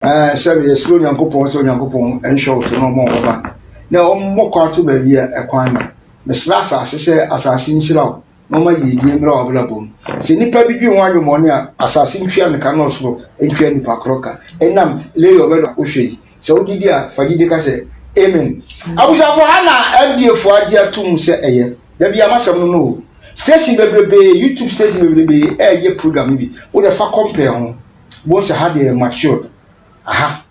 Ɛɛ sɛ yɛsrɛ Onyankopɔn sɛ Onyankopɔn nhwɛ wo so na ɔmmɔ wo ho ban na ɔmmɔ kwan to baabi a ɛkwan na. Mesrɛ asase sɛ asase nhyira wo na ɔma yiedie mmra w'abrabɔ mu. Sɛ nnipa bi dwen ho adwemmɔne a, asase ntua no ka na ɔsoro ntua nnipa korɔ ka. Ɛnam lay ɔbɛ na wohwɛ yi. Sɛ wogye di a, fa gyidie ka sɛ, Amen. Abusuafoɔ, ha na FDA foɔ agye atom sɛ ɛyɛ. Da biara m'asɛm no no o. Station bebrebee, YouTube station bebrebee ɛɛyɛ program no bi. Wo deɛ fa compare ho. Bohu sɛ ha deɛ yɛ matured. Aha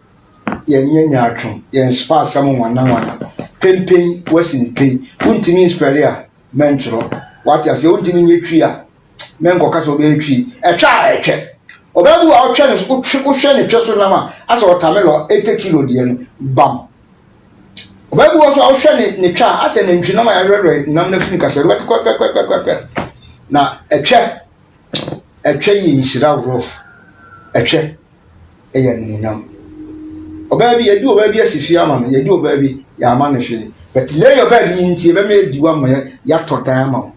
yɛnyɛ nyaatwom, yɛnspa asɛm nwanna nwanna. Pempen, woasi no pen. Wontumi nspɛle a, mɛntwerɛ. Wate aseɛ? Wontumi nyɛ twi a, mɛnkɔka sɛ wobɛyɛ twi. Ɛtwɛ a ɛtwɛ. Ɔbaa bi wɔ a wotwɛ ne so, wotwe, wohwɛ ne twɛ so nam a, asɛ ɔtamelɔ 80 kilo deɛ no, bam. Ɔbaa bi wɔ so a wohwɛ ne ne twɛ a, asɛ nantwi nam a yɛawerɛwerɛ nam no afiri kasɛ, wobɛte kɔkɔkɔkɔkɔ. Na ɛtwɛ, ɛtwɛ yɛ nhyira rough. Ɛtwɛ ɛyɛ animuonyam. Ɔbaa bi, yɛde ɔbaa bi asi fie ama no, yɛde ɔbaa bi, yɛama no hwee. But lay your bed yi nti, ɛbɛma yɛadi wo ama yɛatɔ dan ama wo.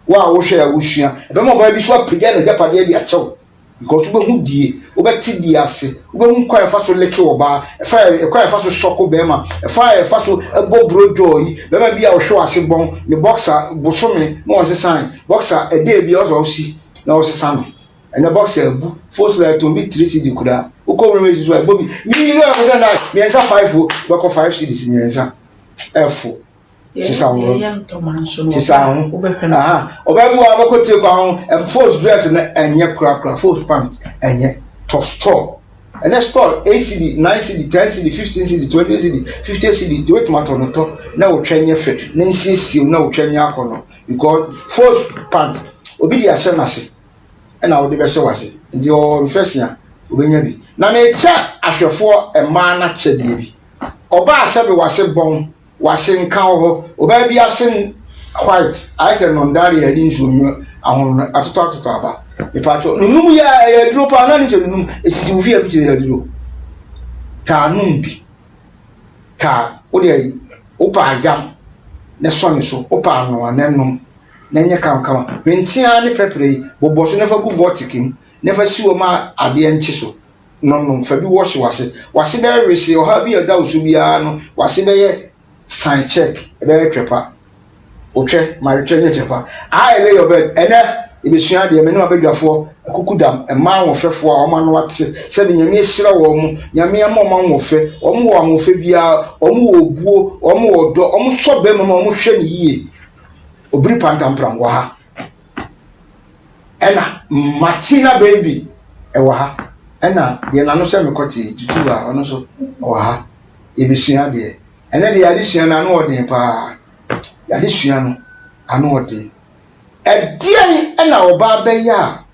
Wo a wohwɛ a wosua, ɛbɛma ɔbaa bi so apagya n'agyapadeɛ de akyɛ wo. Because wobɛhu die, wobɛte die ase, wobɛhu kwan a ɛfa so leke ɔbaa, ɛfa ɛkwan a ɛfa so sɔko bɛrima, ɛfa a ɛfa so ɛbɔ brodwɔɔ yi, bɛrima bi a ɔhwɛ w'ase bɔn, ne boxer bosome na ɔnsesan, boxer ɛdɛ bi ɔsɛ ɔsi na ɔsesa no. Ɛnɛ boxer abu, fosla ɛtɔn bi 3 cedi koraa, wokɔ nwura mu so a ɛbɔ bi, yiyi no ɛkɔ sɛ 9, mmiɛnsa 5 o, wobɛkɔ 5 cedis mmiɛnsa, ɛfo. Sesa wo ho, sesa wo ho, aha, ɔbaa bi wɔ a wobɛkɔ tie kwan ho, ɛm fos dress no ɛnyɛ korakora, fos pant ɛnyɛ, tɔ store, ɛnɛ store 8 cedi, 9 cedi, 10 cedi, 15 cedi, 20 cedi, 50 cedi, deɛ wobɛtumi atɔ no tɔ, na wotwa nyɛ fɛ, na nsiesie wo na wotwa nyɛ akɔnɔ, because fos pant, obi de ahyɛ n'ase. ɛna wode bɛhyɛ w'ase nti ɔwɔ infection a obɛnya bi na mekyɛ ahwɛfoɔ mmaa no akyɛdeɛ bi ɔbaa sɛbe w'ase bɔn w'ase nka wɔ hɔ ɔbaa bi ase white ayɛ sɛ nɔndare a ɛde nsuo nwo ahono no atotɔ atotɔ aba mepatwɔ nunum yɛ ɛyɛ aduro paa na ne sɛ nunum esisi wo fie afikyire yɛ aduro taa num bi taa wodeɛ wopɛ ayam ne sɔ ne so wopɛ anoa ne nom na ɛnyɛ kamakama. Hwenteaa ne pɛprɛ yi, bobɔ so na fa gu vortic mu na fa si hɔ ma adeɛ nkye so. Nom nom, fa bi wɔhye w'ase. W'ase bɛyɛ wesee, ɔhaw bi a ɛda wo so biara no, w'ase bɛyɛ sign check, ɛbɛyɛ twɛ pa. Otwɛ, ma twɛ nyɛ twɛ pa. I lay your bed. Ɛnɛ, yɛbɛsua adeɛ, me ne m'abadwafoɔ, akukudam, mmaa ahoɔfɛfoɔ a wɔn ano ate sɛbe Nyame ahyira wɔn mo, Nyame ama wɔn ahoɔfɛ, wɔn wɔ ahoɔfɛ biara, wɔn wɔ obuo, wɔn wɔ ɔdɔ, wɔn sɔ bɛrima mu a wɔn hwɛ no yie. Obiri Pantampram wɔ ha. Ɛna Martina Baby ɛwɔ ha. Ɛna deɛ n'ano sɛ mekɔte tutu a ɔno nso ɔwɔ ha. Yɛbɛsua adeɛ. Ɛnɛ deɛ yɛadesua no ano ɔden paa. Yɛadesua no ano ɔden. Ɛdeɛn ɛna ɔbaa bɛyɛ a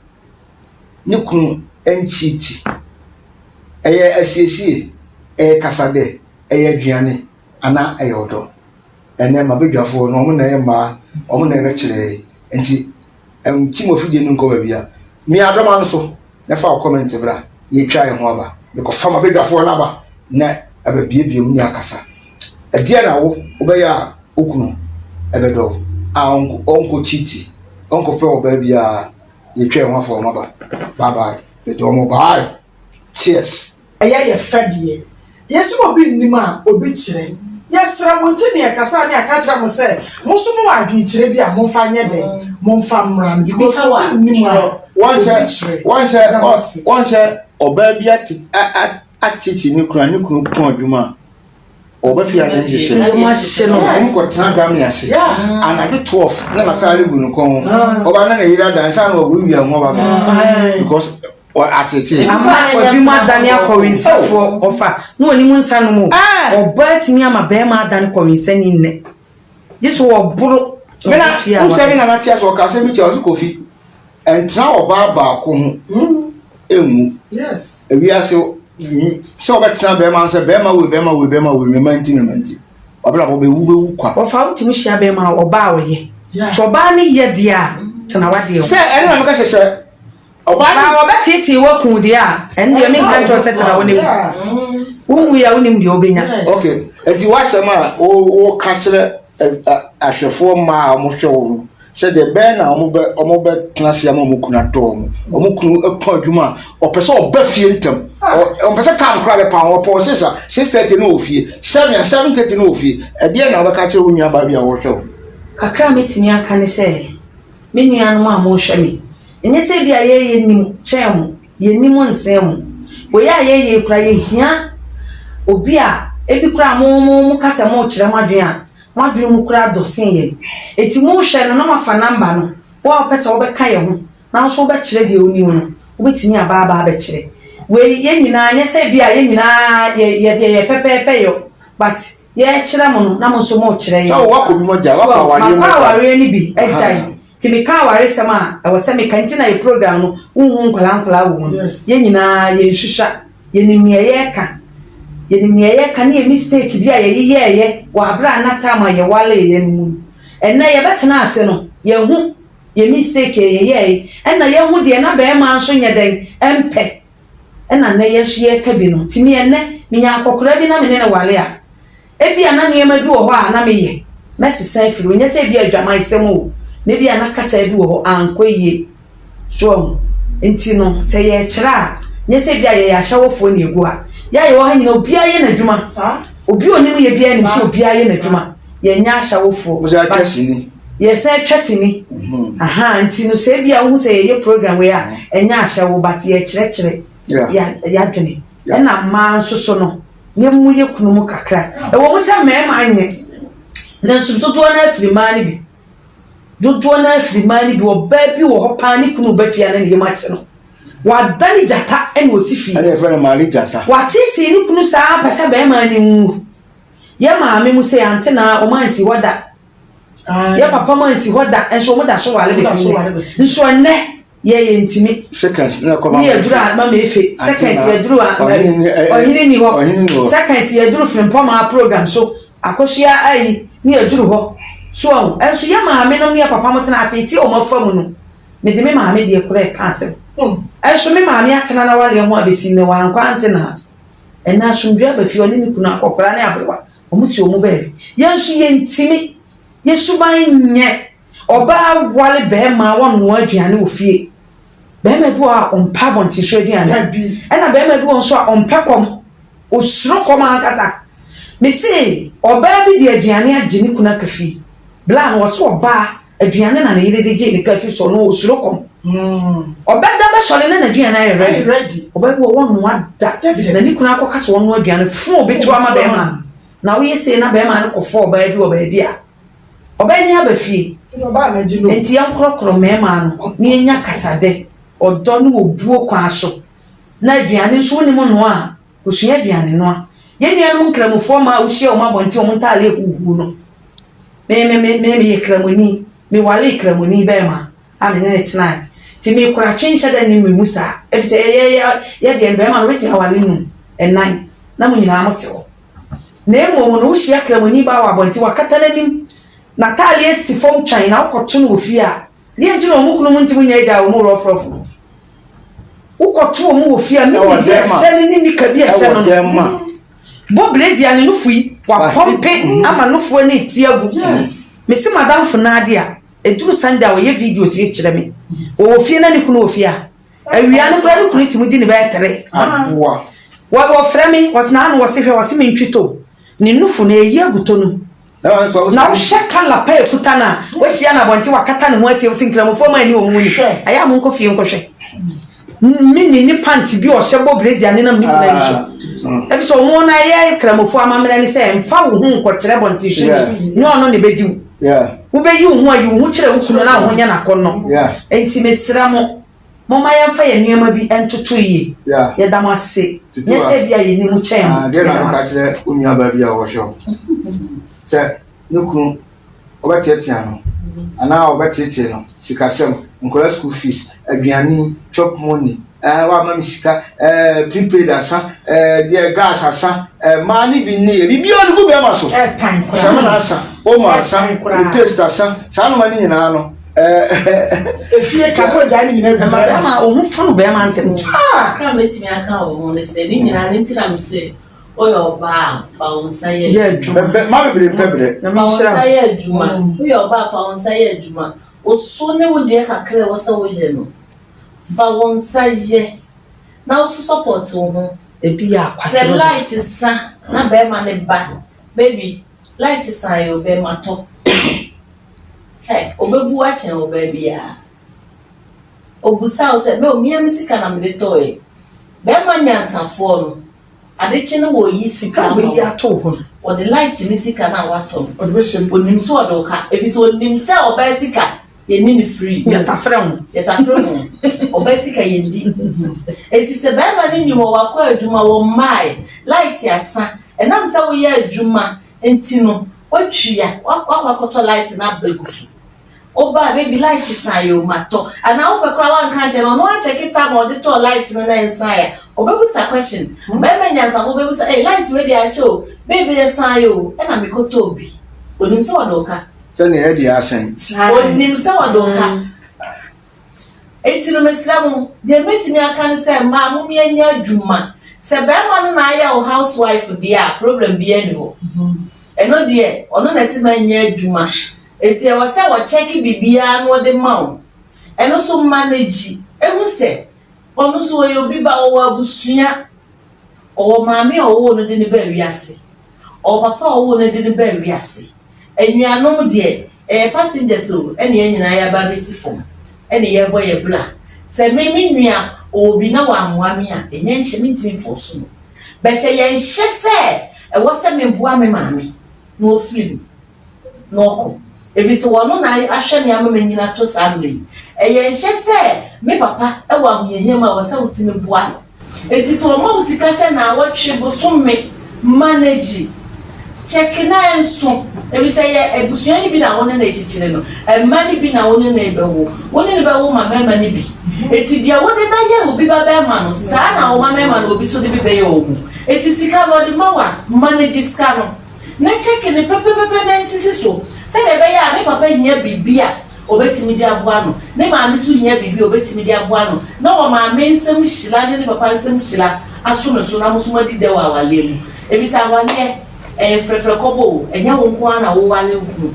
ne kunu nkyiti? Ɛyɛ asiesie, ɛyɛ kasadɛ, ɛyɛ aduane anaa ɛyɛ ɔdɔ? Ɛnnɛ m'abadwafoɔ no, wɔn na ɛyɛ mmaa, wɔn na ɛbɛkyerɛ yɛn. Nti, nti mo afidie no nkɔ baabi a. Mia adɔma no so na fa wo comment bra, yɛtwa yɛn ho aba. Mekɔfa m'abadwafoɔ no aba na ababiebie mu ne akasa. Ɛdeɛ na wo wobɛyɛ a wo kunu ɛbɛdɔ wo a ɔnkɔ cheat, ɔnkɔfɛ ɔbaa biara. Yɛtwa yɛn ho afa wɔn aba. Bye bye. Medɔ mo bye. Cheers. Ɛyɛ yɛ fɛ deɛ. Yɛse obi nnim a, obi kyerɛ. Yɛsrɛ mo nti ne yɛkasa ne yɛka kyerɛ mo sɛ mo nso mowɔ adwenkyerɛ bi a momfa nyɛ dɛn? Momfa mmra no because obi nnim a, obi kyerɛ. Yɛda mo ase. Wɔn sɛ ɔbaa bi akyekye ne kunu a ne kunu pɔn adwuma a ɔba fie a ne nhyehyɛ ɔmo kɔtena dame ase anadwo 12 na n'ataade gu ne kɔn ho ɔba na ne yere ada nsa na ɔwurawura ho ɔba because atete. Ama ebinom adane akɔwensafoɔ ɔfa na wɔnim nsa nom o. Ɔbaa tumi ama bɛrima adane kɔwensani nnɛ. Gye so ɔboro Mena wosɛ me nana te ase ɔka asɛm bi kyerɛ ɔse Kofi ɛntena ɔbaa baako ho ɛnwu. Ewiase sɛ ɔbɛtena bɛrima no sɛ bɛrima wei bɛrima wei bɛrima wei mema nti mema nti ɔbrabɔ bɛwu bɛwu kwa. Ɔfa wotumi hyia bɛrima a ɔbaa ɔyɛ. Sɛ ɔbaa no yɛ deɛ a tena wadeɛ ho. Sɛ ɛno na meka sɛ sɛ Ɔbaa no. Na wɔbɛteetee wo aku wo deɛ a, ɛno deɛ menka nkyerɛ wo sɛ tena hɔ na wu. Wonwui a wonim deɛ wobɛnya. Ok, nti w'asɛm a woka kyerɛ ahwɛfoɔ mmaa a wɔhwɛ wo no Sɛdeɛ ɛbɛyɛ na wɔbɛ wɔbɛtena ase ama wɔn kunu adɔ wɔn. Wɔn kunu kɔ adwuma a, ɔpɛ sɛ ɔba fie ntɛm. Ɔmpɛ sɛ time koraa bɛpa ho. Ɔpɛ six a, 6:30 na ɔwɔ fie. 7 a, 7:30 na ɔwɔ fie. Ɛdeɛn na wobɛka akyerɛ wo nuabaa bi a ɔrehwɛ wo? Kakra a mɛtumi aka ne sɛ, me nuanom a morehwɛ me, ɛnyɛ sɛ ebia yɛn yɛnim kyɛn mo, yɛnnim nsen mo. Wei a yɛreyɛ yi koraa, yɛhia obi a ebi koraa mo mo moka sɛ morekyerɛ mo adwene a, Mo adwene mu koraa dɔ sen yɛn. Enti mohwɛ no na moafa number no, wo a wopɛ sɛ wobɛka yɛn ho na wo nso wobɛkyerɛ deɛ wonim no, wobɛtumi aba aba abɛkyerɛ. Wei yɛn nyinaa, nyɛ sɛ ebia yɛn nyinaa yɛ yɛ yɛyɛ pɛpɛɛpɛ yɔ, but yɛrekyerɛ mo no na mo nso morekyerɛ Sɛ yɛn. woakɔ bi mu agyae, So woakɔ awareɛ mu makɔ agyae. awareɛ no bi agyae. Ahaa. Nti meka awaresɛm a, ɛwɔ sɛ meka. Nti na yɛ program no, wonhu nkwadaa nkwadaa wɔ mu no. Yɛn nyinaa yɛnhwehwa. Yɛnim nea yɛreka. Yɛnim nea yɛreka ne yɛn mistake bi a yɛyeyɛɛyɛ wɔ aberɛ a na time a yɛwaleeɛ no mu no. Ɛnnɛ yɛbɛtena ase no, yɛahu yɛn mistake a yɛyɛɛe, ɛna yɛahu deɛ na barima nso nyɛ dɛn mpɛ, ɛna nnɛ yɛn nso yɛreka bi no. Nti me ɛnnɛ, menya akɔkoraa bi na me ne no wale a, ebia na nneɛma bi wɔ hɔ a na meyɛ, mɛsesa afiri hɔ. Nyɛ sɛ ebia adwamansɛm o, na ebia na kasa bi wɔ hɔ, ankɔ yie. So wahu? Nti no, sɛ yɛrekyerɛ a, nyɛ sɛ ebia yɛyɛ ahyɛwofoɔ na yɛgu ha. Yɛ a yɛwɔ ha nyinaa, obiara yɛ n'adwuma. Obi a ɔnim yɛ biara nim sɛ obiara yɛ n'adwuma. Yɛnyɛ ahyɛwofoɔ. Mo san But twa sini. yɛsan twa sini. Ahaa, nti no sɛ ebia wohu sɛ yɛyɛ program wei a, ɛnyɛ ahyɛwo but yɛrekyerɛkyerɛ yɛ yɛadwene. Ɛna mmaa nso so no, yɛmmu yɛ kunu mu kakra. Ɛwɔ mu sɛ mmarima nyɛ, nanso dodoɔ no ara firi mmaa no bi. Dodoɔ no ara firi mmaa no bi. Ɔbaa bi wɔ hɔ paa ne kunu ba fie a na ne yam ahye no. Wadane gyata na ɔsi fie. Ɛna yɛfrɛ no Maale gyata. Wateetee ne kunu saa pɛ sɛ barima no nwu. Yɛ maame mu sei ante na wɔn ansi hɔ da. Yɛ papa mu ansi hɔ da nso wɔn da so ware bɛsi nnɛ. Nso ɛnnɛ Yɛ yɛ ntumi. Seconds na ɛkɔ mama efe. Ne yɛ duru a mama efe. Seconds yɛ duru a ɔhene ni hɔ. Seconds yɛ duru frimpɔmaa program so akosua ayi ne yɛ duru hɔ. So ahu. Ɛnso yɛ maame nom ne yɛ papa mo tena atete wɔn afa mu no. Me de me maame deɛ kora ɛka asɛm. Ɛnso me maame atena n'awareɛ ho abɛsi nnɛ wankɔ antena. Ɛnɛ asomdwoeɛ aba fie ɔne ne kunu akɔkora ne aberewa wɔn te wɔn baabi. Yɛn nso yɛ ntumi. Yɛ suban nyɛ. Ɔbaa ware bɛɛma a wɔnoa aduane wɔ fie. Bɛɛma bi wɔ hɔ a ɔmpɛ abɔnten so aduane. Ɛna bɛɛma bi wɔ nso a ɔmpɛ kɔm. Osuro kɔm ankasa. Mese ɔbaa bi de aduane agye ne kunu aka fie. Bla no ɔse ɔbaa aduane na ne yere de gyee ne ka fie so ɔno osuro kɔm. Ɔbɛda bɛsɔre na n'aduane ayɛ ready. Ɔbaa bi wɔ hɔ ɔnoa da na ne kunu akɔka sɛ ɔnoa aduane fon obetu ama bɛɛma no. Na woyɛ sei na bɛɛma no kɔfa ɔbaa bi wɔ baabi a. Ɔbɛnye aba fie. Enti yɛnkorɔkorɔ mmarima ano na yɛnya kasadɛ, ɔdɔ ne obuo kwan so. Na aduane nso wonim noa a, kɔsua aduane noa. Yɛn nuanom Nkramofoɔ mmaa a wohyia wɔn abɔnten wɔn ntaadeɛ huuhuu no, me me me me meyɛ Kramoni, mewaree Kramoni barima a me ne no tenae. Nti me koratwe nhyɛ da nni me mu saa, efisɛ yɛ yɛ yɛ yɛ deɛ barima no wobɛtumi aware nnum, nnan, na mo nyinaa mote hɔ. Na mmom no, wohyia Kramoni baa wɔ abɔnten, wakata n'anim, n'atadeɛ si fam twann, na wokɔto no wɔ fie a, deɛ nti na wɔn kununom ntumi nyɛ agya wɔn rɔfrɔf no? Wokɔto wɔn wɔ fie a, mini bi a ɛhyɛ no ne nika bi a ɛhyɛ no no. Bɔ blazer ne nufu yi, wapɔmpe ama nufoɔ no reti agu. Mese madamfo Nadia, ɛduru Sunday a ɔyɛ videos yi kyerɛ me. Wɔwɔ fie na ne kunu wɔ fie a, Awia no koraa ne kunu tumi di ne bɛyɛ tere. Aboa. Wɔ wɔfrɛ me, wɔse na ano wɔse hwɛ wɔse mentwi to. Ne nufu no ɛyi agu to no mu. Na wohwɛ kala pa ɛkuta no a, wahyia no abɔnten wakata ne ho asie wose nkramofoɔ ma ani wɔn mu ni. Ɛyɛ a monkɔ fie nkɔhwɛ. Mini ne pant bi a ɔhyɛ bɔ brazier nenam ne kunu ani so. Ɛfiri sɛ wɔn na ɛyɛ nkramofoɔ amammerɛ ne sɛ mfa wo ho nkɔkyerɛ bɔnten so ni, nyɛ ɔno na ɛbɛdi wo. Wobɛyi wo ho a, yi wo ho kyerɛ wo kunu na wo ho nyɛ no akɔnnɔ. Enti mesrɛ mo, momma yɛmfa yɛn nneɛma bi ntoto yie. Yɛda mo ase. Nyɛ sɛ ebia yɛnim mo kyɛn mo. Deɛ na woka kyerɛ wo nuabaa bi a ɔhwɛ wo sɛ ne kunu ɔbɛteatea no anaa ɔbɛteetee no sikasɛm, nkwadaa school fees, aduane, chop money, ɛɛ wama me sika, ɛɛ prepaid asa, ɛɛ deɛ gas asa, ɛɛ mmaa ne bi nni yɛ biribiara ɔde gu bɛrima so. Samina asa, omo asa, paste asa, saa nneɛma no nyinaa no. Ɛɛ efie ka ko gya ne nyinaa gu bɛrima so. Ohun funu bɛrima ntɛm. Kakra a mɛtumi aka wɔ ho ne sɛ ne nyinaa ne nti na me se woyɛ ɔbaa a fa wo nsa yɛ adwuma. Mma bebree mpɛ brɛ. Fa wo nsa yɛ adwuma. Woyɛ ɔbaa fa wo nsa yɛ adwuma. Wo so ne wo deɛ kakra a ɛwɔ sɛ woyɛ no, fa wo nsa yɛ na wo nso support wo ho. Ebi yɛ akwadworɔ. Sɛ light sa na bɛrima no ba, baby light sa yɛ o, bɛrima tɔ. Hɛ, ɔbɛbu akyɛn wo baabiara. Ɔbusa wo sɛ, me o, mea me sika na mede tɔeɛ. Bɛrima nyansafoɔ no, Ade kye no wɔyi sika Sika ama wei wo. ato wo hɔ no. Wɔde light ne sika no a woatɔ no. Ɔde bɛhyɛ mu. Onim sɛ ɔde wo ka. Efisɛ onim sɛ ɔbaa sika yɛnni no free. Yɛtafrɛ ho. Yɛtafrɛ ho. Ɔbaa sika yɛnni. Enti sɛ barima no nni hɔ, wakɔ adwuma, wɔmmae, light asa, ɛnam sɛ woyɛ adwuma nti no, woatua, woakɔ akɔtɔ light no abɛgu so. Woba a baby light san yɛ o matɔ anaa wopɛ koraa wanka ankyerɛ no ɔno akyɛke time a ɔde tɔɔ light no na ɛnsan a ɔbɛbusa question bɛrima nyansafo bɛbusa ee light wei deɛ akyɛ o baby ɛsan yɛ o ɛna mekɔtɔɔ bi onim sɛ ɔde wo ka. Sɛnea ɛdeɛ asɛn. Onim sɛ ɔde wo ka. Enti no mesrɛ mo deɛ mɛtumi aka ne sɛ mmaa mom yɛnyɛ adwuma sɛ bɛrima no na ayɛ wo house wife deɛ a problem biara nni hɔ ɛno deɛ ɔno na ɛsɛ manyɛ adwuma Enti ɛwɔ sɛ wɔkyɛke biribiara na wɔde ma wo. Ɛno nso manage hu sɛ ɔno nso ɔyɛ obi ba, ɔwɔ abusua, ɔwɔ maame a ɔwoo no de no baa wiase, ɔwɔ papa a ɔwoo no de no baa wiase. Anuanom deɛ, ɛyɛ passengers o, ɛne yɛn nyinaa yɛaba abɛsi fam, ɛne yɛrebɔ yɛn bra. Sɛ me me nua ɔwɔ bi na wammoa me a, ɛnyɛ nhyɛ, mentumi mfɔɔso no. But ɛyɛ nhyɛ sɛ ɛwɔ sɛ meboa me maame na ɔfiri mu. na ɔkɔ, efisɛ ɔno na ahwɛ me ama manyin ato saa mmerɛ yi. Ɛyɛ nhyɛ sɛ me papa wɔ ahohiahia mu a, ɛwɔ sɛ wotumi boa no. Enti sɛ wɔma wo sika sɛ naawɔtwe, bosome, manage, kyɛke na ɛnso, efisɛ ɛyɛ abusua no bi na wo ne no rekyekyere no, mma no bi na wo ne no rebɛwo, wo ne no bɛwo ma mmarima no bi. Enti deɛ wode bɛyɛ obi babarima no, saa na wo mmabarima no obi nso de bi bɛyɛ wɔn. Enti sika no wɔde ma wo a, manage sika no. Na kyɛke no pɛpɛpɛpɛ na nsisi so sɛdeɛ ɛbɛyɛ a ne papa hia biribi a, ɔbɛtumi de aboa no, ne maame nso hia biribi a, ɔbɛtumi de aboa no, na wɔ maame nsam hyira ne ne papa nsam hyira aso ne so na mo nso moadi dɛ wɔ awaleɛ mu. Ɛfiri sɛ awaleɛ, ɛyɛ frɛfrɛ kɔbɔ o, ɛnyɛ wo nko ara na wowale wo kunu,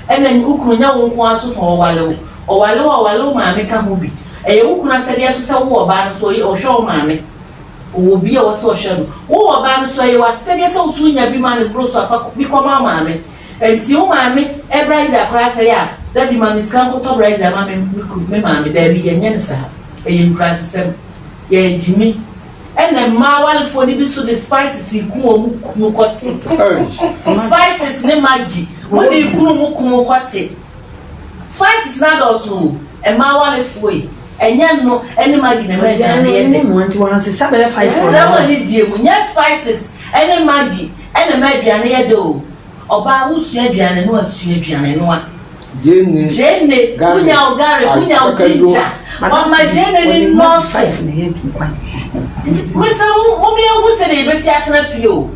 ɛna wo kunu nyɛ wo nko ara nso na ɔwale wo, ɔwale wo a, ɔwale wo maame ka ho bi. Ɛyɛ wo kunu asɛdeɛ nso sɛ wo ɔbaa no nso ɔhwɛ wo maame. Ɔwɔ obi a ɛwɔ sɛ ɔhwɛ no. Wo ɔbaa no nso, ɛyɛ w'asɛdeɛ sɛ wo nso wonya bi ma no boro so a, fa bi kɔma wo maame. Ɛnti wo maame brazier koraa sɛe a, Daddy ma me sika nkɔtɔ brazier ma me me kunu, me maame. Daabi, yɛnyɛ no saa. Ɛyɛ nkuraasesɛm. Yɛagyimi. Ɛna mmaa awarefoɔ no bi nso de spices reku wɔn kunu kɔte. Spices ne Maggi, mode rekunu mo kunu kɔte. Spices no adɔɔso o, mmaa awarefoɔ yi. Ɛnyɛ no ne Maggi na ɛma aduane yɛ dɛ. Mesrɛ mo anidie mu, nyɛ spices ne Maggi na ɛma aduane yɛ dɛ o. Ɔbaa wosua aduane noa sua aduane noa. Gyeene, wonya wo garlic, wonya wo ginger, wama gyeene no nnɔɔso. Mesrɛ mo, mom yɛnhu sɛdeɛ yɛbɛsi atena fie o.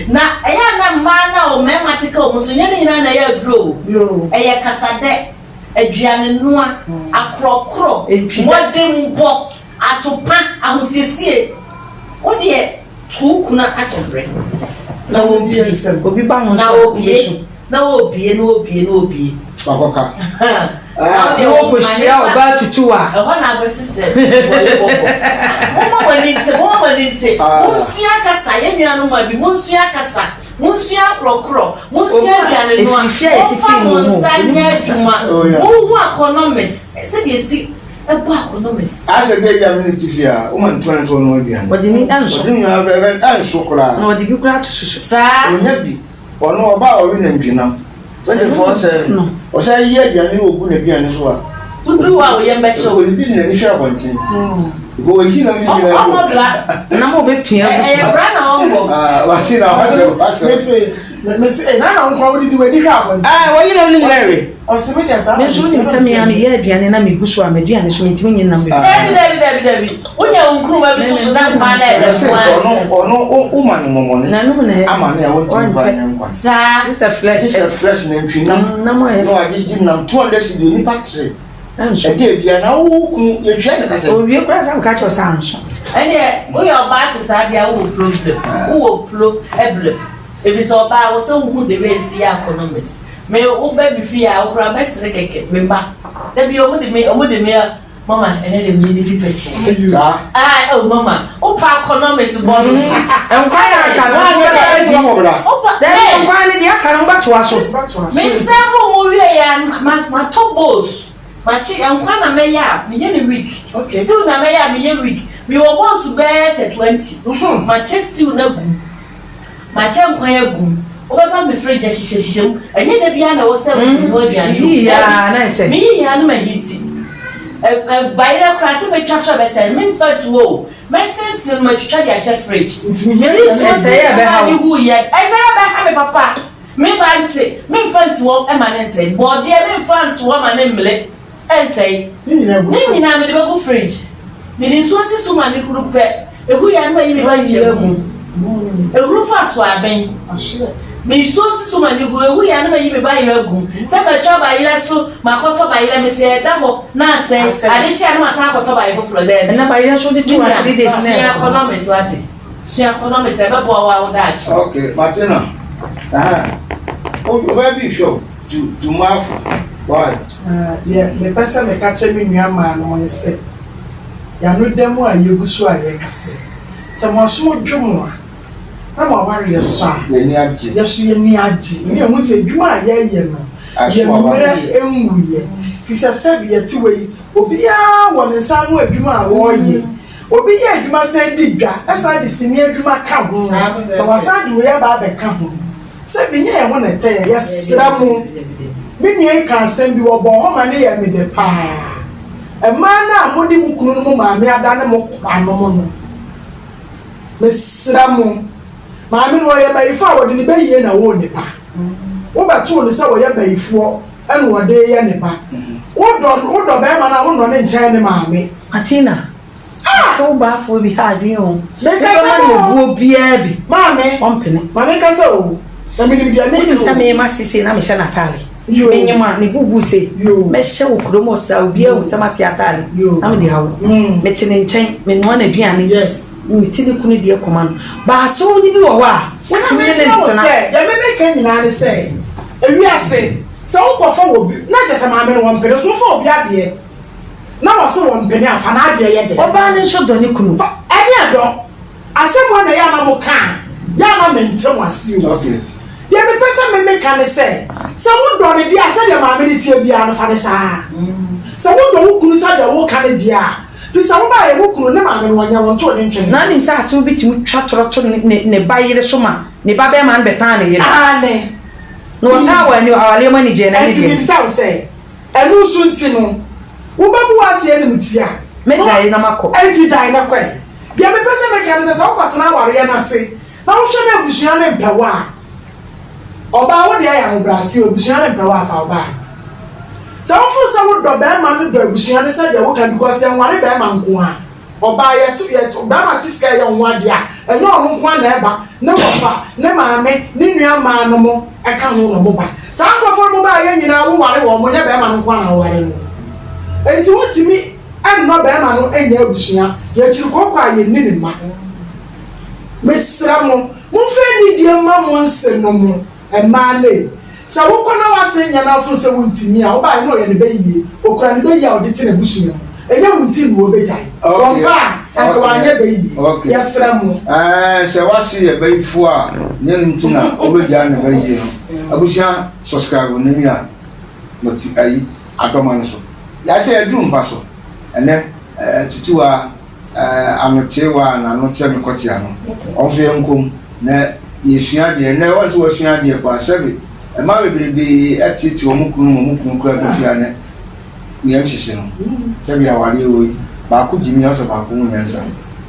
Na ɛyɛ a na mmaa no a mmarima te ka wɔn so, nyɛ ne nyinaa na ɛyɛ aduro o. Ɛyɛ kasadɛ. aduanenoa, akorɔkorɔ, mmɔdenbɔ, atopa, ahosiesie. Wo deɛ to wo kunu atɔbrɛ na wɔmpie, na wɔpie, na wɔpie, na wɔpie, na wɔpie. Wakɔka. Na Na wɔkɔhyia ɔbaa tutu a. Ɛhɔ na abɛsi sɛ wɔyɛ bɔbɔ. Momma mo ani nte, momma mo ani nte. Monsua kasa, yɛn nuanom abi, monsua kasa. Monsua akorɔkorɔ, monsua aduane noa, momfa mo nsa nyɛ adwuma, monhu akɔnɔmis, sɛdeɛ ɛsi bɔ akɔnɔmis. Asɛ bɛ bi a me ne te fie a, woma no tuane to ɔno aduane. Ɔde ni ɛnso. Ɔde nua bɛ bɛ ɛnso koraa. Na ɔde bi koraa to susu. Saa. Ɔnya bi. Ɔno ɔba a ɔwe nantwinam. 24 sɛ ɔsɛ yi aduane no ɔgu n'aduane so a. Woduru hɔ a wo yam bɛhye wo. Ɔdidi de n'ani hwɛ abɔnten. Because ɔyi nam no nyinaa gu. Ɔmmɔ bra. Nam a ɔbɛpia agu so. Ɛyɛ bra na ɔmmɔ. Ah, wate na wasɛ wasɛ. Mese mese eh na na nkwa wodidi w'ani hwɛ abɔnten. Ah, wɔyi nam no nyinaa we. Ɔse me deɛ saa. Me nso wonim sɛ me ara meyɛ aduane na megu so a m'aduane so mentumi nyi nam bebree. Dabi dabi dabi dabi. Wonya wo nkruma bi to so na nkwa na ɛdɛ nko ara. Ɔno ɔno woma no mɔmɔne. N'anom na ɛyɛ. Ama ne a wɔntumi mfa nyɛ nkwa. Saa. Gye sɛ flesh. Gye sɛ flesh nantwi nam. Nam a ɛyɛ. Na wagyegye nam 200 cedi onipa tere. Ɛnso. Ɛdeɛ bia na wo kunu yɛtwia ne kasa. Owie koraa sɛ meka kyerɛ sɛ anso. Ɛneɛ woyɛ ɔbaa te saa deɛ a wowɔ problem. Wowɔ plo ɛblem. Ɛfiri sɛ ɔbaa wɔ sɛ wohu the way ɛsi yɛ akɔnɔmis. Me wo ba me fie a wo koraa mɛsere kɛkɛ me mma da bi ɔmo de me ɔmo de me a mama ɛnɛ de me didi pɛkyɛ. Saa. Ah oh mama wo pa economics bɔ no. Nkwan na aka no Wo bɛsa adi. Wo pa Dabi nkwan no deɛ aka no mobɛtoa so. Me nsa fo mo wie ya ma ma tɔ bowls ma kye nkwan na mɛyɛ a meyɛ no week stew na mɛyɛ a meyɛ week mewɔ bowls bɛyɛ sɛ 20 ma kye stew no agu mu. Makyɛ nkwan agu mu. Wobɛba me fridge ahyehyɛhyehyɛ mu. Ɛnyɛ da biara na ɛwɔ sɛ menoa aduane o. Meyiyi ara na ɛsɛ. Meyiyi ara na mahiti. Ɛ bayerɛ koraa sɛ mɛtwa so a ɛbɛsɛe no, memfa nto hɔ o. Mɛsensene no matwitwa de ahyɛ fridge. Mede nsuo Ɛsɛe a sensene ɛbɛha a wo. de huiɛ. Ɛsɛe a ɛbɛha me papa. Me bankye, memfa nsi hɔ mma no nsɛe. Borɔdeɛ, memfa nto hɔ mma no mmele. Ɛnsɛe. Ne nyinaa gu Ne fridge. nyinaa mede bɛgu fridge. Mede nsuo si so ma no huru pɛ, ɛhuru a na mayi me bankye agu mu. Ɛhuru fa so aben. Me nsuo si so ma no huru, ɛhuru a na mayi me bayerɛ agu mu. Sɛ matwa bayerɛ so, makɔtɔ bayerɛ, mese ɛda hɔ na asɛe. Ade kye a na masan akɔtɔ bayerɛ foforɔ. Daabi. Ɛnna bayerɛ nso wode Me to a nua, 3 days na sua ɛkɔ. economics wate. Sua economics ɛbɛboa wo ara wo daakye. Okay, Martina. Aha. Ɔbaa bi hwɛ o. Tu tu mafo why. Deɛ mepɛ sɛ meka kyerɛ me nua maa nom ne sɛ, y'ano da mu a yɛgu so a yɛkasa yi, sɛ mo asom dwo mo a, na mo awareɛ sɔ a, Yɛn ani agye. yɛso yɛn ani agye, ne yɛhu sɛ adwuma a yɛyɛ no, Aso yɛn aba. mmerɛ nwuiɛ. Firi sɛ sɛdeɛ yɛte hɔ yi, obiara wɔ ne nsa ano adwuma a ɔreyɛ. Obi yɛ adwuma san di dwa, san de sini adwuma ka ho, na wasan de wei aba abɛka ho. Sɛ bi nyɛ yɛn ho na ɛtɛ yɛn, yɛsrɛ mo. Me nua yi kaa asɛm bi, wɔbɔɔ hɔ ma no yɛɛ me dɛ paa. Mmaa no a mode mo kunu ne mo maame adane mo koranom no, mesrɛ mo. Maame no, ɔyɛ bayifoɔ a wɔde ne bayie na ɛwoo ne ba. Wobɛtoo no sɛ ɔyɛ bayifoɔ na ɔde reyɛ ne ba. Wodɔ wodɔ barima no a, wonnɔ ne nkyɛn ne maame. Martina, Ah! Sɛ wo baafoɔ bi ha adwene o, Menkasa wobɛma no o. obuo biara bi, Maame, ɔmpene. ma menkasa o, na menim deɛ Wonim meka sɛ o. me ma sesei na mehyɛ n'ataale. Yoo. Menyem a, ne bo gu sei. Yoo. Mɛhyɛ wɔ kurom hɔ saa, obiara ahu sɛ mase ataale Yoo. na mede awo. Mete ne nkyɛn, menoa n'aduane. Yes. Mete ne kunu deɛ kɔma no. Baaso bi wɔ hɔ a, Ɛna wotumi ne mekyerɛ no wo ntena. sɛ, deɛ me meka nyinaa ne sɛ, ewiase, sɛ wokɔfa wɔ bi, na kyerɛ sɛ maame no wɔmpene, so wofa obi adeɛ. Na wɔse wɔmpene a, fa n'adeɛ yɛ dɛn? Ɔbaa no nso dɔ ne kunu. Fa, ɛne ɛdɔ. Asɛm wei na ɛyɛ a na mo ka a, yɛ a na mente mo ase o. Okay. Deɛ mepɛ sɛ me meka ne sɛ, sɛ wodɔ no deɛ a, sɛdeɛ maame no teɛ biara no, fa no saa. Sɛ wodɔ wo kunu sɛdeɛ woka no deɛ a, firi sɛ wobaeɛ wo kunu, ne maame no, ɔnyɛ wo, ntoo ne ntwene. Na wonim sɛ asew bi tumi twa torɔ to ne ne ba yere so ma ne ba bɛrima no bɛtan ne yere. Aane. Na ɔtaa wɔ ani awareɛ mu anigyeɛ na ne Ɛnti deɛ. mebisa wo sɛ, Ɛno nso nti no, wobɛbu w'ase animtia. Mɛgyae na makɔ. Enti gyae na kɔ ɛ. Deɛ mepɛ sɛ meka ne sɛ, sɛ wokɔtena awareɛ no ase na wohwɛ na abusua no mpɛ wo a, ɔbaa wo deɛ yɛ ahobrɛaseɛ o, abusua no mpɛ wo a, fa wo baa. Sɛ wofeel sɛ wodɔ barima no dɔ abusua no sɛdeɛ woka no because yɛnware barima nko ara. Ɔbaa yɛto yɛ barima te sika yɛ wo ho adeɛ a, ɛnyɛ ɔno nko ara na ɛba, ne wɔfa, ne maame, ne nua mmaa nom ka ho na wɔn ba. Saa nkorɔfoɔ no baayɛ nyinaa wo ware wɔn, nyɛ barima no nko ara na wo ware no. Enti wo ntumi nnɔ barima no nyɛ abusua, yɛkyiri kooko a yɛnni ne mma. Mesrɛ mo, momfa anidie mma mo nse nom. Mmaa nnɛ, sɛ wokɔ na w'ase nyɛ n'afono sɛ wontumi a, wobaeɛ na ɔyɛ ne bɛ yie, ɔkura ne bɛ yie a ɔde te n'abusua mu. Ɛnyɛ wo nti na wɔbɛgyae. Wɔmpɛ a, anka wanyɛ bɛ yie. Yɛsrɛ mo. Ɛɛ, sɛ w'ase yɛ bayifoɔ a, nyɛ no nti na wobɛgyaa ne bɛ yie no. Abusua subscribe na mia noti ayi adɔma no so. Yɛayɛ sɛ yɛaduru mpa so. Ɛnɛ, ɛɛ, tutuwa. Eh, ano teewa a n'ano kyerɛ me kɔtea no, ɔmfa yɛn nkɔ mu na yɛsua adeɛ. Nnɛ, wɔn sɛ wɔasua adeɛ paa. Sɛbe, mmaa bebrebe teetee wɔn kunu ma wɔn kunu kura bɛfie a ne ne yam hyehye no. Sɛbe awareɛ wɔ yi, baako gyimi a ɔsɛ baako ho nyansa.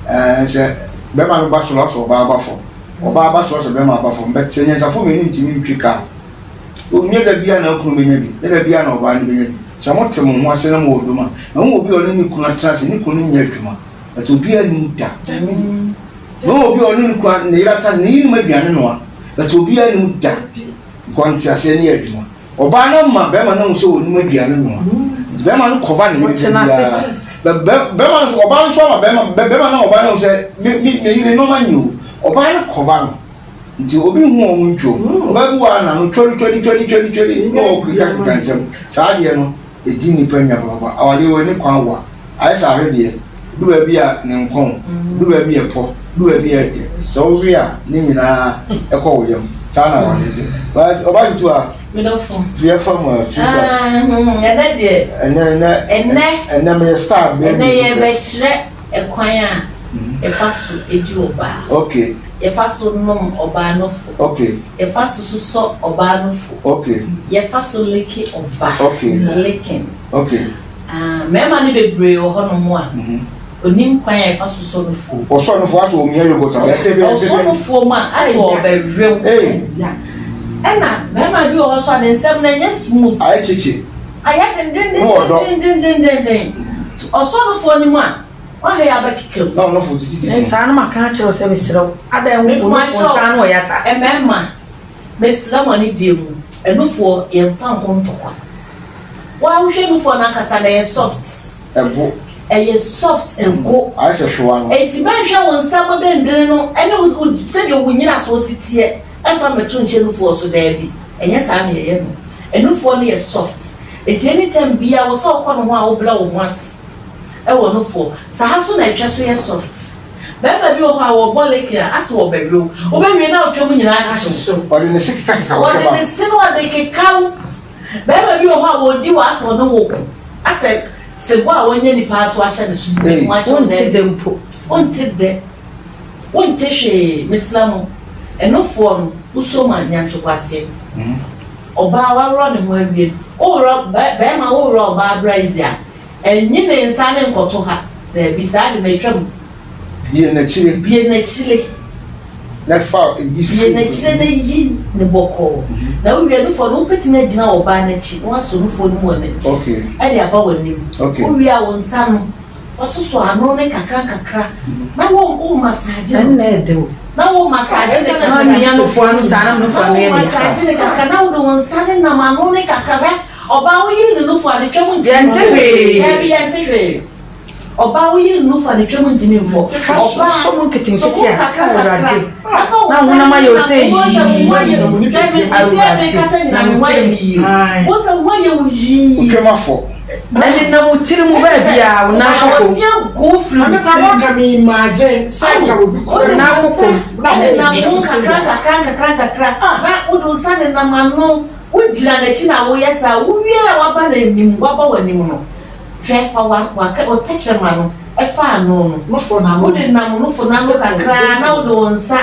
Eh, sɛ bɛrima no ba soro a ɔsɛ ɔbaa ba fam, ɔbaa ba soro a ɔsɛ bɛrima ba fam. But sɛ nyansafo mmienu ntumi ntwi kaa, Nyɛ da biara na wo kunu bɛnya bi, nyɛ da biara na ɔbaa no bɛnya bi. Sɛ mote mo ho ase na mowɔ dɔ mu a, mahu obi a ɔne ne kunu atena ase, ne kunu no nyɛ adwuma, but obiara nnim da. Mahu obi a ɔne ne kunu, ne yere atena ase, ne yere nim aduane noa, but obiara nnim da. Because nteaseɛ ne adwuma. Ɔbaa no ama bɛrima no ahu sɛ ɔnim aduane noa. Nti bɛrima no kɔva ne yere da biara. Bɛ, bɛrima no nso, ɔbaa no nso ama bɛrima, bɛrima no ama ɔbaa no ahu sɛ me, me, me yere nneɛma nyɛ o. Ɔbaa no kɔva no. Nti obi nhu wɔn ntwom. Ɔbaa bi wɔ ha na no twɛri twɛri twɛri twɛri twɛri na ɔkeka keka nsɛm. Saa adeɛ no ɛdi nnipa nya papaapa. Awadeɛ wɔ ani kwan wa. Ayɛ sɛ ahwedeɛ. Du baabi a ne nkɔn, du baabi a ɛpɔ, du baabi a ɛdɛ. Sɛ wowe a ne nyinaa ɛkɔ wo yam. Saa na awadeɛ te. Ɔbaa ketewa. Medɔfo. Yɛ fa mu a sweetheart. Ɛnɛ deɛ. Ɛnɛ ɛnɛ. Ɛnɛ. Ɛnɛ meyɛ star bɛɛ. Ɛnɛ yɛbɛkyerɛ ɛkwan a yɛfa so di ɔbaa. Okay. Yɛfa so nom ɔbaa nofo. Okay. Yɛfa so sosɔ ɔbaa nofo. Okay. Yɛfa so like ɔbaa. Okay. Licking. Okay. Ah, mmarima no bebree wɔ hɔnom a, onim kwan a yɛfa so sɔ nufoɔ. Ɔsɔ nufoɔ asɛ omia yogurt a. Ɔsɔ nufoɔ mu a asɛ ɔbɛwew. Ɛna barima bi wɔ hɔ so a ne nsɛm no ɛnyɛ smooth. Ayɛ kyekye. Ayɛ dendendendendendenden. Ɔsɔ nufoɔ no mu a, wahwɛ yɛ abɛkeka mu. Na ɔnofo titititi. Saa no maka akyerɛ wo sɛ mesrɛ wo, adɛn wo nufoɔ nsa ano ɔya saa? Mmarima, mesrɛ mo anidie mu, nufoɔ yɛmfa nko ntɔkwa. Wo a wohwɛ nufoɔ no ankasa no ɛyɛ soft. Ɛgo. Ɛyɛ soft ɛgo. Ayɛ sɛ hwewa no. Enti mɛnhwɛ wo nsa mu dendene no ɛne wo sɛdeɛ wo nyinasoɔ si teɛ ɛmfa mmɛto nhyɛ nufoɔ so daabi ɛnyɛ saa na yɛyɛ no. Nufoɔ no yɛ soft enti anytime biara wɔ sɛ wokɔ ne ho a wobrɛ wo ho ase ɛwɔ nufoɔ. Saa nso na ɛtwɛ so yɛ soft. Barima bi wɔ hɔ a wɔbɔ licking a asɛ wɔbɛwe wo. Wobɛwie na wotwa mu nyinaa ahyehye wo. Ɔde ne se kekakeka wo Ɔde ne se na ɔde keka wo. Barima bi wɔ hɔ a wɔdi wo asɛ ɔne wo ko. Asɛ sebo a wanya nipa ato ahyɛ ne so. Ei. Wonte dɛ mpo. Wonte dɛ. Wonte hwee. Mesrɛ mo, ɛnofoɔ no, wosɔ mu a, nya ntoboaseɛ. Ɔbaa waworɔ ne ho awie no, woworɔ, barima woworɔ ɔbaa bra easy a, ɛnyi ne nsa ne nkɔto ha. Daabi, saa de matwam. Bue n'akyire. Bue n'akyire. Na fa yi Bue n'akyire na yi ne bɔkɔɔ. Na wowie nufoɔ no, wobɛtumi agyina ɔbaa no akyi na woasɔ nufoɔ no mu wɔ n'akyi de aba w'anim. Wowie a, wo nsa no, fa sosɔ ano no kakra nkakra na wo wo massage no. Ɛnna ɛdɛ o. Na wo massage ne kakra. Na mia nufoɔ ano saa na nufoɔ ano yɛ Na wo me ya. massage ne kakra na wode wo nsa no nam ano ne kakra. Hwɛ, ɔbaa woyere ne nufoɔ a, ne twam ntumi Yɛnte hwee. Daabi, yɛnte hwee. Ɔbaa wo yere nnu fa ne twam ntumi mfɔ. Fa Ɔbaa sɔ mu sɔ mu nketenkete a, kakra kakra. Awurade, Na fa wo na nsa honam ayɛ wo nenam sɛ wo ho sɛ wo ho ayɛ yii. hwɛ me me ti a meka sɛ Awurade, na nyina me me ho ayɛ tirim. me yie. Wo sɛ wo ho ayɛ wo yii. Wo twam afɔ. Ɛnenam wo tiri mu Ɛte sɛ baabi a wo nan kɔkɔ. awɔse agu firi wo Ame pa tirim. waka me imagine sɛ nka obi Wode kɔ wo Nan nsa kɔkɔ. nenam ho nkakra nkakra nkakra nkakra na wode wo nsa nenam ano wogyina n'akyi na woyɛ saa wowie a waba n'anim waba w'anim no Hwɛ, fa w'aka, wo tɛkyerɛma no fa ano no. Nofo n'ano. Wode nam nofo n'ano kakra na wode wo nsa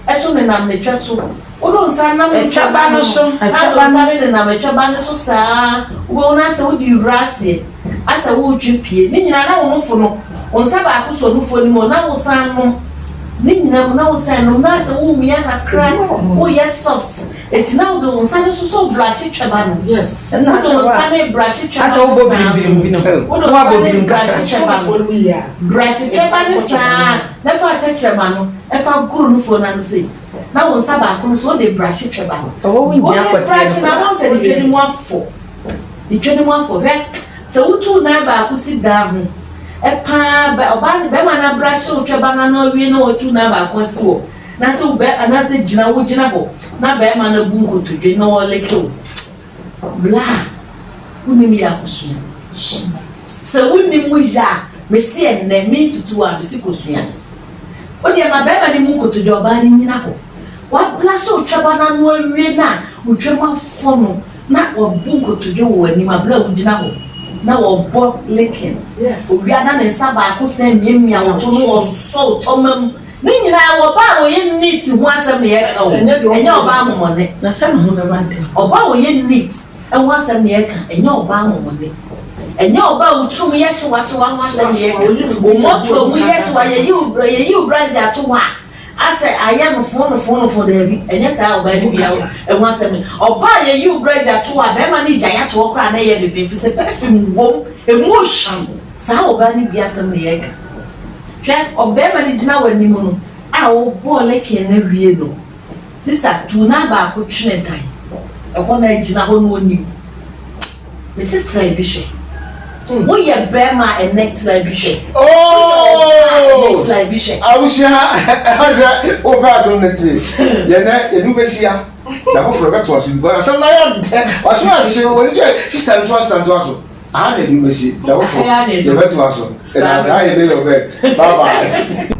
nso nenam ne twɛ so. Wode wo nsa nam nofo Ɛtwaba n'ano no so, na wode ɛtwaba wo nsa no. no nenam ɛtwaba no so saa ara. Wobɛhu no asɛ wode rewura aseɛ, asɛ woretwe pie. Ne nyinaa na wo nofo no, wo nsa baako sɔ nufoɔ no mu na wosan nom. Ne nyinaa mu na wosan nom na asɛ woremia kakra, woreyɛ soft. Enti na wode wo nsa no soso brahye twɛba no. Yes. Ɛna Wode wo aka nsa no brahye wa twɛba asɛ no wobɔ saa biribiri bi no no. Wode na wo wabɔ nsa no birim kakra. brahye twɛba no. Brahye twɛba no saa na fa tɛkyerɛma no fa goro nufoɔ no ano sei. Na wo nsa baako no so wode brahye twɛba no. Ɛhɔ wo nhia Wode kɔteɛ brahye no na koraa. woahu sɛ ne twɛ no mu afɔ. Ne twɛ no mu afɔ. Hwɛ, sɛ wotu wo nan baako si dan ho paa, ɔbaa no, bɛrima no abrahye wo twɛba no ano awie na watu wo nan baako asi hɔ. Na sɛ wo bɛ anaasɛ gyina wo gyina hɔ na bɛɛma no abu nkotodwe na ɔleke wo bla a wonim yɛ akosua sɛ wonim yɛ a mese ɛnnɛ mentutu wo a mese kosua wo deɛ ma bɛɛma no mu nkotodwe ɔbaa no nyina hɔ wabla sɛ otwaba no ano awie no a otwam afɔ no na wabu nkotodwe wɔ w'anim abere a wogyina hɔ na wɔbɔ licking owia na ne nsa baako sɛn miamia wo to no ɔsɔ wo tɔma mu Ne nyinaa wɔ ɔbaa a ɔyɛ neat ho asɛm na yɛreka o, ɛnyɛ ɔbaa ahomɔne. Na sɛ ne ho bɛba ntɛm. Ɔbaa a ɔyɛ neat ho asɛm na yɛreka, ɛnyɛ ɔbaa ahomɔne. Ɛnyɛ ɔbaa a wo tirim yɛ hyewahyewa ho asɛm na yɛreka. Wo mmɔtoa mu yɛ hyewa, yɛyi wo bra, yɛyi wo brazier ato hɔ a, asɛ ayɛ nofo nofo nofo, daabi, ɛnyɛ saa ɔbaa no biara ho asɛm na. Ɔbaa a yɛyi wo brazier ato hɔ a, bɛrima no regyae ato hɔ koraa na ɛyɛ no den, ɛfiri sɛ perfume wom, ɛmu hwam, saa ɔbaa no bi asɛm na yɛreka. Hwɛ, ɔbarima no gyina w'anim no a wobɔɔ licking no awie no, sister, tu nan baako twene dan. Ɛhɔ no agyina hɔ no ɔnim. Mese try bi hwɛ. Woyɛ bɛrima a ɛnɛ tena bi hwɛ. Woyɛ ɔbaa a ɛnɛ tena bi hwɛ. Abusua ɛsɛ wofɛ asom ne te yɛnɛ yɛde wobɛhyia da foforɔ bɛtoa so because asɛm no ayɛ dɛ waso akye wɔ ne sɛ sista ntoa sista ntoa so aha na yɛde wobɛsi da foforɔ yɛbɛtoa so ɛda saa yɛbɛyɛ ɔbɛ bye bye.